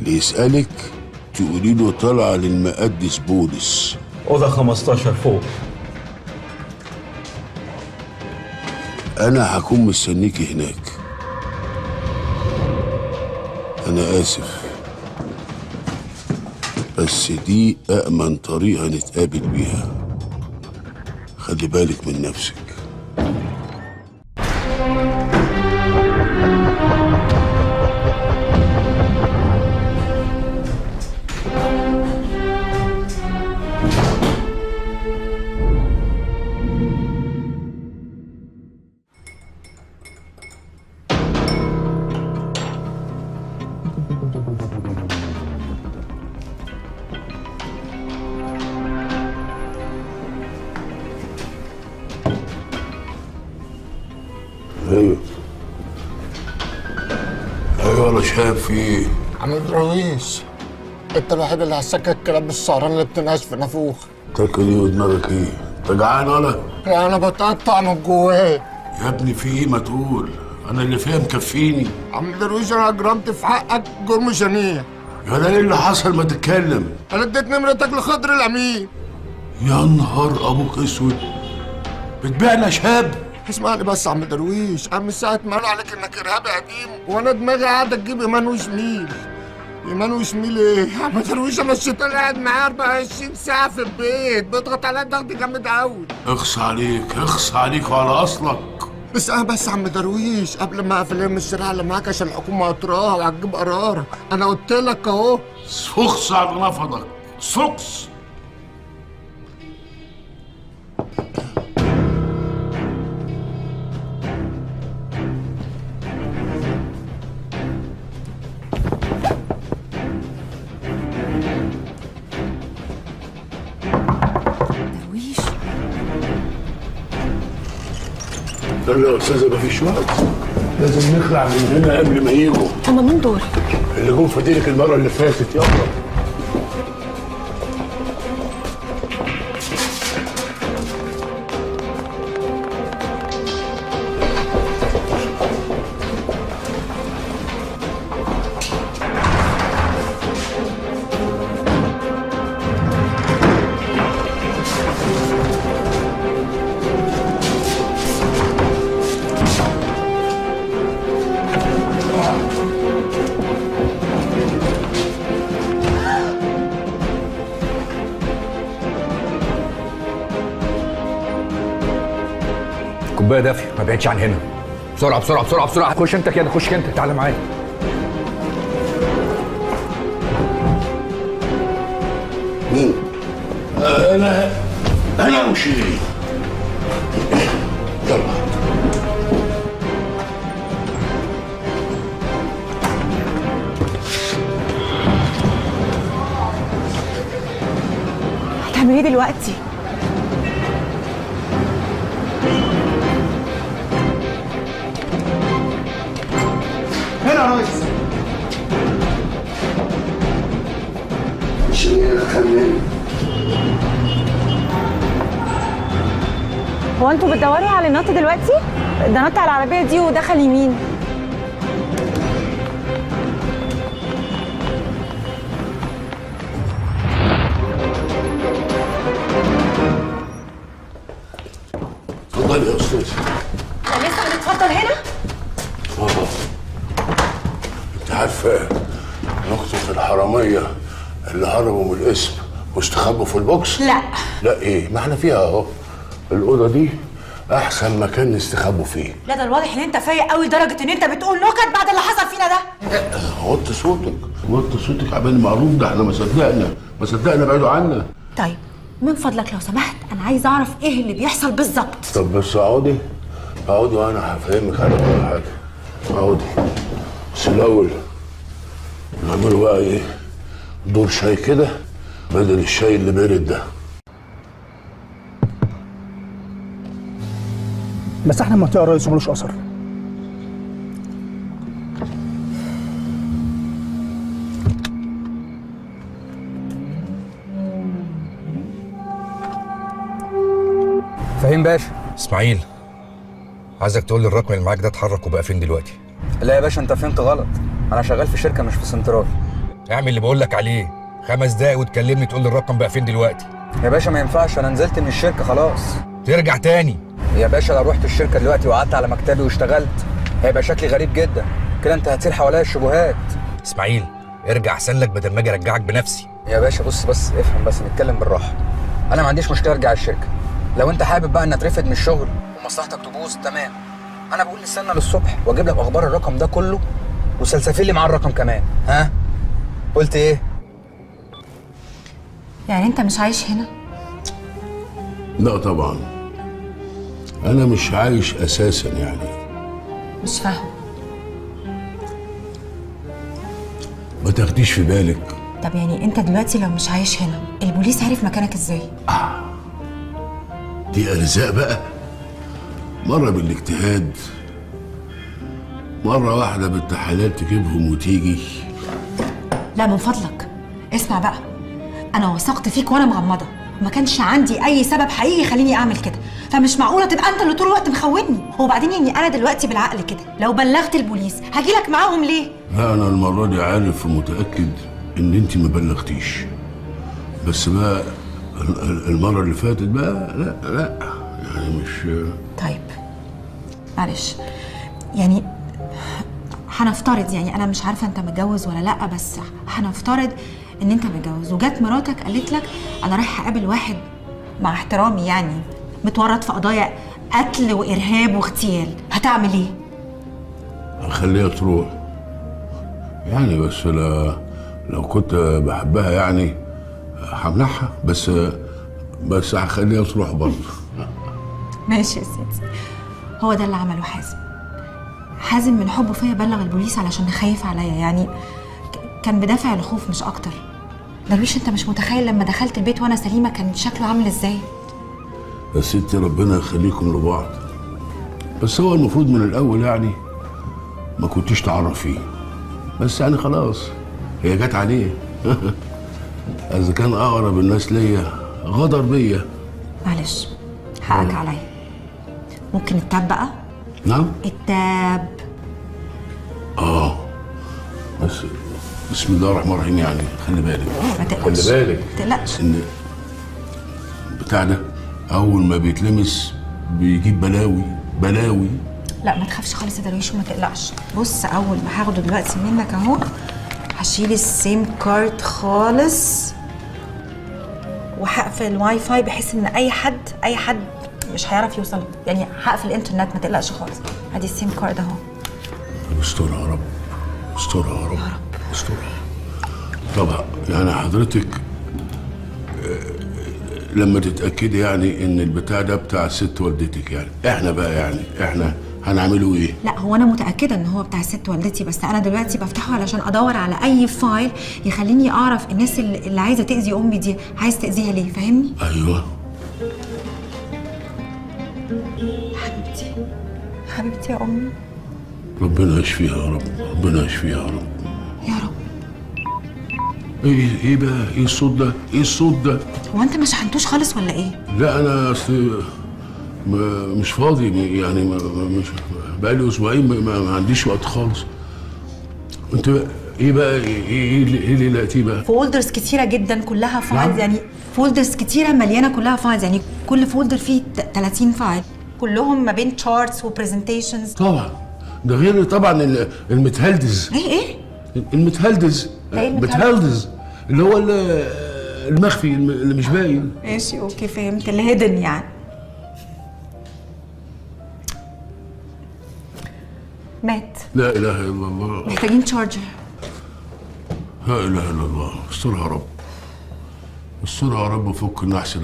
اللي يسألك تقولي له طالعة للمقدس بولس. أوضة 15 فوق. أنا هكون مستنيكي هناك. أنا آسف، بس دي أأمن طريقة نتقابل بيها. خلي بالك من نفسك. ايوه ايوه، انا شايف في ايه؟ عم درويش، انت الوحيد اللي هتسكت الكلاب السعران اللي بتنعش في نافوخ. تاكل ايه ودماغك ايه؟ انت جعان ولا؟ انا بتقطع من جوايا. يا ابني في ايه ما تقول؟ انا اللي فيها مكفيني. عم درويش، انا اجرمت في حقك جرم شنيع. يا ده ايه اللي حصل؟ ما تتكلم. انا اديت نمرتك لخضر الامين. يا نهار ابوك اسود، بتبيعنا شاب؟ اسمعني بس يا عم درويش، انا من ساعة ما قالوا عليك انك ارهابي قديم وانا دماغي قاعدة تجيب ايمان وشميل. ايمان وشميل ايه؟ يا عم درويش، انا الشيطان قاعد معايا 24 ساعة في البيت، بيضغط عليا ضغط جامد قوي. اخص عليك، اخص عليك وعلى اصلك. بس انا بس يا عم درويش، قبل ما اقفل ارمي الشريحة اللي معاك عشان الحكومة قطراها وهتجيب قرارها. انا قلت لك اهو. سخص على نفضك، سخص. درويش، لا يا استاذه، مفيش وقت، لازم نخلع من هنا قبل ما يجوا. هما مين دول؟ اللي جم في ديرك المرة اللي فاتت. يلا. كوباية دافيه، ما بعدش عن هنا. بسرعة بسرعة بسرعة بسرعة، خش انت كده، خش انت، تعالى معايا. مين؟ انا وشيرين. يلا. هتعمل ايه دلوقتي؟ هنا يا ريس. شيرين خليني. هو انتوا بتدوروا على نط دلوقتي؟ ده نط على العربية دي ودخل يمين. اتفضل يا استاذ. لسه هنتفضل هنا؟ اتفضل. انت عارفه نقطة الحرامية اللي هربوا من القسم واستخبوا في البوكس؟ لا. لا ايه؟ ما احنا فيها اهو. الأوضة دي أحسن مكان نستخبوا فيه. لا ده الواضح ان انت فايق قوي لدرجة ان انت بتقول نكت بعد اللي حصل فينا ده. وطي صوتك، وطي صوتك عبال معروف ده، احنا ما صدقنا، ما صدقنا بعيدوا عنا. طيب من فضلك لو سمحت، انا عايزه اعرف ايه اللي بيحصل بالظبط. طب بس اقعدي، اقعدي وانا هفهمك على كل حاجة. اقعدي. بس الأول نعمله بقى ايه؟ دور شاي كده بدل الشاي اللي بارد ده. بس احنا منطقة رئيس وملوش اثر. فهيم باشا. اسماعيل، عايزك تقول لي الرقم اللي معاك ده اتحرك وبقى فين دلوقتي؟ لا يا باشا، انت فهمت غلط. انا شغال في شركة مش في سنترال. اعمل اللي بقول لك عليه. 5 دقايق وتكلمني تقول لي الرقم بقى فين دلوقتي. يا باشا ما ينفعش، انا نزلت من الشركة خلاص. ترجع تاني يا باشا لو رحت الشركة دلوقتي وقعدت على مكتبي واشتغلت هيبقى شكلي غريب جدا كده، انت هتسير حواليا الشبهات. اسماعيل ارجع احسن لك بدل ما اجي ارجعك بنفسي. يا باشا بص بس افهم، بس نتكلم بالراحة. انا ما عنديش مشكلة ارجع الشركة، لو انت حابب بقى ان اترفد من الشغل ومصلحتك تبوظ تمام. انا بقول نستنى للصبح واجيب لك اخبار الرقم ده كله وسلسفيل لي معاه الرقم كمان. ها قلت ايه؟ يعني انت مش عايش هنا؟ لا طبعا انا مش عايش اساسا يعني. مش فاهم. ما تاخديش في بالك. طب يعني انت دلوقتي لو مش عايش هنا البوليس عرف مكانك ازاي؟ دي ارزاق بقى، مرة بالاجتهاد، مرة واحدة بالتحاليل تجيبهم وتيجي. لا من فضلك اسمع بقى، انا وثقت فيك وانا مغمضه، وما كانش عندي اي سبب حقيقي يخليني اعمل كده، فمش معقولة تبقى انت اللي طول الوقت مخوني. وبعدين يعني انا دلوقتي بالعقل كده لو بلغت البوليس هجيلك معاهم ليه؟ لا انا المرة دي عارف ومتاكد ان انت ما بلغتيش، بس بقى المرة اللي فاتت بقى لا لا يعني مش. طيب معلش، يعني هنفترض، يعني انا مش عارفه انت متجوز ولا لا، بس هنفترض ان انت متجوز وجت مراتك قالت لك انا رايحة اقابل واحد، مع احترامي يعني، متورط في قضايا قتل وارهاب واغتيال، هتعمل ايه؟ هخليها تروح يعني، بس لا لو كنت بحبها يعني همنعها، بس هخليها تروح برضه. ماشي يا سيدي، هو ده اللي عمله حازم. حازم من حبه فيا بلغ البوليس علشان خايف عليا، يعني كان بدافع الخوف مش اكتر. درويش انت مش متخيل لما دخلت البيت وانا سليمة كان شكله عامل ازاي. يا ستي ربنا يخليكم لبعض، بس هو المفروض من الاول يعني ما كنتيش تعرفيه، بس يعني خلاص هي جت عليه. اذا كان اقرب الناس ليا غدر بيا. معلش حقك عليا. ممكن ال tab بقى؟ نعم؟ ال tab. بس بسم الله الرحمن الرحيم، يعني خلي بالك. ما تقلقش. خلي بالك. ما تقلقش. ان بتاع ده اول ما بيتلمس بيجيب بلاوي بلاوي. لا ما تخافش خالص يا درويش وما تقلقش. بص اول ما هاخده دلوقتي منك اهو هشيل ال SIM card خالص وهقفل الواي فاي بحيث ان اي حد مش هيعرف يوصل، يعني هقفل الانترنت ما تقلقش خالص. ادي ال SIM card اهو. استرها يا رب، استرها يا رب، استرها. طب يعني حضرتك لما تتاكدي يعني ان البتاع ده بتاع ست والدتك، يعني احنا بقى يعني احنا هنعمله ايه؟ لا هو انا متاكدة ان هو بتاع ست والدتي، بس انا دلوقتي بفتحه علشان ادور على اي file يخليني اعرف الناس اللي عايزه تاذي امي دي عايز تاذيها ليه، فاهمني؟ ايوه حبيبتي حبيبتي يا امي. ربنا يشفيها يا رب، ربنا يشفيها يا رب. يا رب. ايه بقى؟ ايه الصوت ده؟ ايه الصوت ده؟ هو انت ما شحنتوش خالص ولا ايه؟ لا انا اصل مش فاضي يعني، مش بقالي اسبوعين ما عنديش وقت خالص. انت ايه بقى؟ ايه اللي لقيتيه بقى؟ folders كتيرة جدا كلها files. نعم؟ يعني folders كتيرة مليانة كلها files، يعني كل folder فيه 30 file كلهم ما بين charts و presentations. طبعا ده غير طبعا المتهلدز. ايه المتهلدز؟ متهلدز اللي هو المخفي اللي مش باين. ماشي okay فهمت، ال hidden يعني. مات. لا اله الا الله. محتاجين charger. لا اله الا الله. استرها يا رب، استرها يا رب، فك النحس ده.